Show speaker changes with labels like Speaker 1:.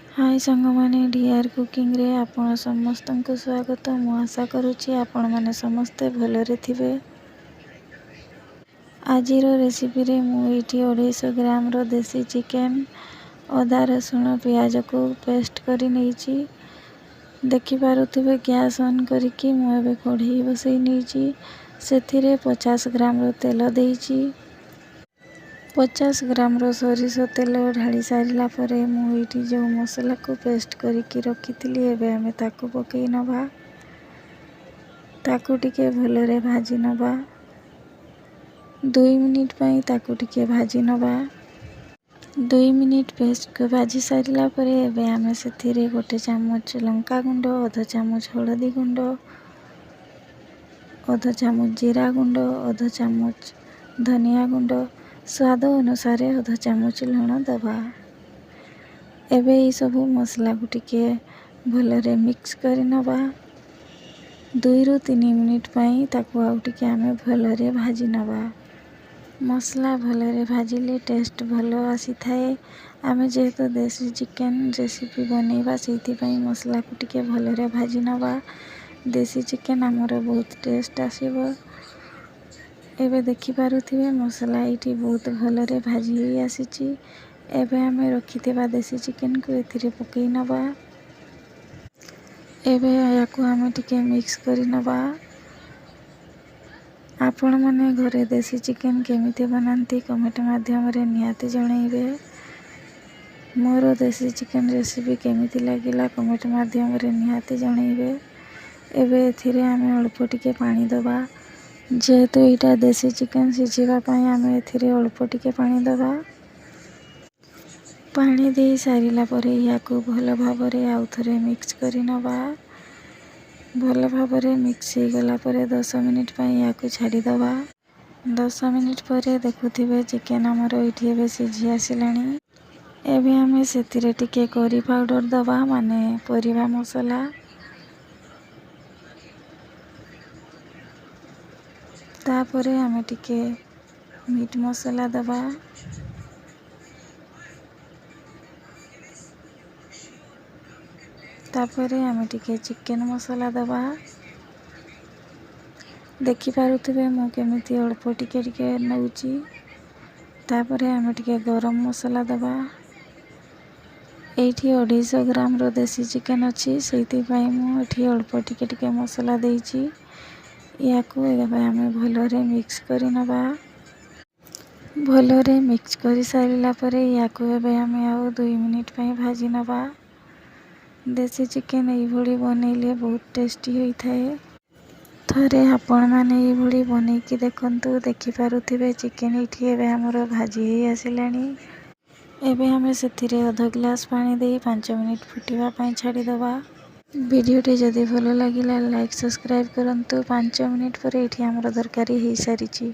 Speaker 1: ହାଏ ସାଙ୍ଗମାନେ, ଡିଆର୍ କୁକିଂରେ ଆପଣ ସମସ୍ତଙ୍କୁ ସ୍ୱାଗତ। ମୁଁ ଆଶା କରୁଛି ଆପଣମାନେ ସମସ୍ତେ ଭଲରେ ଥିବେ। ଆଜିର ରେସିପିରେ ମୁଁ ଏଇଠି 250 ଗ୍ରାମର ଦେଶୀ ଚିକେନ୍, ଅଦା, ରସୁଣ, ପିଆଜକୁ ପେଷ୍ଟ କରି ନେଇଛି। ଦେଖିପାରୁଥିବେ, ଗ୍ୟାସ୍ ଅନ୍ କରିକି ମୁଁ ଏବେ କଢ଼େଇ ବସେଇ ନେଇଛି। ସେଥିରେ 50 ଗ୍ରାମର ତେଲ ଦେଇଛି। 50 ଗ୍ରାମର ସୋରିଷ ତେଲ ଢାଳି ସାରିଲା ପରେ ମୁଁ ଏଇଠି ଯେଉଁ ମସଲାକୁ ପେଷ୍ଟ କରିକି ରଖିଥିଲି, ଏବେ ଆମେ ତାକୁ ପକାଇ ନେବା। ତାକୁ ଟିକେ ଭଲରେ ଭାଜି ନେବା। 2 ମିନିଟ୍ ପାଇଁ ତାକୁ ଟିକେ ଭାଜି ନେବା। 2 ମିନିଟ୍ ପେଷ୍ଟକୁ ଭାଜି ସାରିଲା ପରେ ଏବେ ଆମେ ସେଥିରେ 1 ଚାମଚ ଲଙ୍କା ଗୁଣ୍ଡ, ଅଧ ଚାମଚ ହଳଦୀ ଗୁଣ୍ଡ, ଅଧ ଚାମଚ ଜିରା ଗୁଣ୍ଡ, ଅଧ ଚାମଚ ଧନିଆ ଗୁଣ୍ଡ, ସ୍ୱାଦ ଅନୁସାରେ ଅଧ ଚାମଚ ଲୁଣ ଦେବା। ଏବେ ଏଇସବୁ ମସଲାକୁ ଟିକେ ଭଲରେ ମିକ୍ସ କରି ନେବା। 2ରୁ 3 ମିନିଟ୍ ପାଇଁ ତାକୁ ଆଉ ଟିକେ ଆମେ ଭଲରେ ଭାଜି ନେବା। ମସଲା ଭଲରେ ଭାଜିଲେ ଟେଷ୍ଟ ଭଲ ଆସିଥାଏ। ଆମେ ଯେହେତୁ ଦେଶୀ ଚିକେନ୍ ରେସିପି ବନେଇବା, ସେଇଥିପାଇଁ ମସଲାକୁ ଟିକେ ଭଲରେ ଭାଜି ନେବା। ଦେଶୀ ଚିକେନ୍ ଆମର ବହୁତ ଟେଷ୍ଟ ଆସିବ। ଏବେ ଦେଖିପାରୁଥିବେ, ମସଲା ଏଇଠି ବହୁତ ଭଲରେ ଭାଜି ହେଇ ଆସିଛି। ଏବେ ଆମେ ରଖିଥିବା ଦେଶୀ ଚିକେନ୍କୁ ଏଥିରେ ପକାଇ ନେବା। ଏବେ ଏହାକୁ ଆମେ ଟିକେ ମିକ୍ସ କରି ନେବା। ଆପଣମାନେ ଘରେ ଦେଶୀ ଚିକେନ୍ କେମିତି ବନାନ୍ତି, କମେଣ୍ଟ ମାଧ୍ୟମରେ ନିହାତି ଜଣାଇବେ। ମୋର ଦେଶୀ ଚିକେନ୍ ରେସିପି କେମିତି ଲାଗିଲା, କମେଣ୍ଟ ମାଧ୍ୟମରେ ନିହାତି ଜଣାଇବେ। ଏବେ ଏଥିରେ ଆମେ ଅଳ୍ପ ଟିକେ ପାଣି ଦେବା। ଯେହେତୁ ଏଇଟା ଦେଶୀ ଚିକେନ୍, ସିଝିବା ପାଇଁ ଆମେ ଏଥିରେ ଅଳ୍ପ ଟିକେ ପାଣି ଦେବା। ପାଣି ଦେଇ ସାରିଲା ପରେ ଏହାକୁ ଭଲ ଭାବରେ ଆଉ ଥରେ ମିକ୍ସ କରି ନେବା। ଭଲ ଭାବରେ ମିକ୍ସ ହେଇଗଲା ପରେ 10 ମିନିଟ୍ ପାଇଁ ଏହାକୁ ଛାଡ଼ିଦେବା। 10 ମିନିଟ୍ ପରେ ଦେଖୁଥିବେ, ଚିକେନ୍ ଆମର ଏଇଠି ଏବେ ସିଝି ଆସିଲାଣି। ଏବେ ଆମେ ସେଥିରେ ଟିକେ କରି ପାଉଡ଼ର ଦେବା, ମାନେ ପରିବା ମସଲା। ତାପରେ ଆମେ ଟିକେ ମିଟ୍ ମସଲା ଦେବା। ତାପରେ ଆମେ ଟିକେ ଚିକେନ୍ ମସଲା ଦେବା। ଦେଖିପାରୁଥିବେ, ମୁଁ କେମିତି ଅଳ୍ପ ଟିକେ ଟିକେ ନେଉଛି। ତାପରେ ଆମେ ଟିକେ ଗରମ ମସଲା ଦେବା। ଏଇଠି 250 ଗ୍ରାମର ଦେଶୀ ଚିକେନ୍ ଅଛି, ସେଇଥିପାଇଁ ମୁଁ ଏଠି ଅଳ୍ପ ଟିକେ ଟିକେ ମସଲା ଦେଇଛି। ଏହାକୁ ଏବେ ଆମେ ଭଲରେ ମିକ୍ସ କରି ନେବା। ଭଲରେ ମିକ୍ସ କରିସାରିଲା ପରେ ୟାକୁ ଏବେ ଆମେ ଆଉ 2 ମିନିଟ୍ ପାଇଁ ଭାଜି ନେବା। ଦେଶୀ ଚିକେନ୍ ଏଇଭଳି ବନେଇଲେ ବହୁତ ଟେଷ୍ଟି ହୋଇଥାଏ। ଥରେ ଆପଣମାନେ ଏଇଭଳି ବନେଇକି ଦେଖନ୍ତୁ। ଦେଖିପାରୁଥିବେ, ଚିକେନ୍ ଏଇଠି ଏବେ ଆମର ଭାଜି ହେଇ ଆସିଲାଣି। ଏବେ ଆମେ ସେଥିରେ ଅଧ ଗ୍ଲାସ୍ ପାଣି ଦେଇ 5 ମିନିଟ୍ ଫୁଟିବା ପାଇଁ ଛାଡ଼ିଦେବା। ଭିଡ଼ିଓଟି ଯଦି ଭଲ ଲାଗିଲା, ଲାଇକ୍, ସବସ୍କ୍ରାଇବ୍ କରନ୍ତୁ। 5 ମିନିଟ୍ ପରେ ଏଇଠି ଆମର ତରକାରୀ ହେଇସାରିଛି।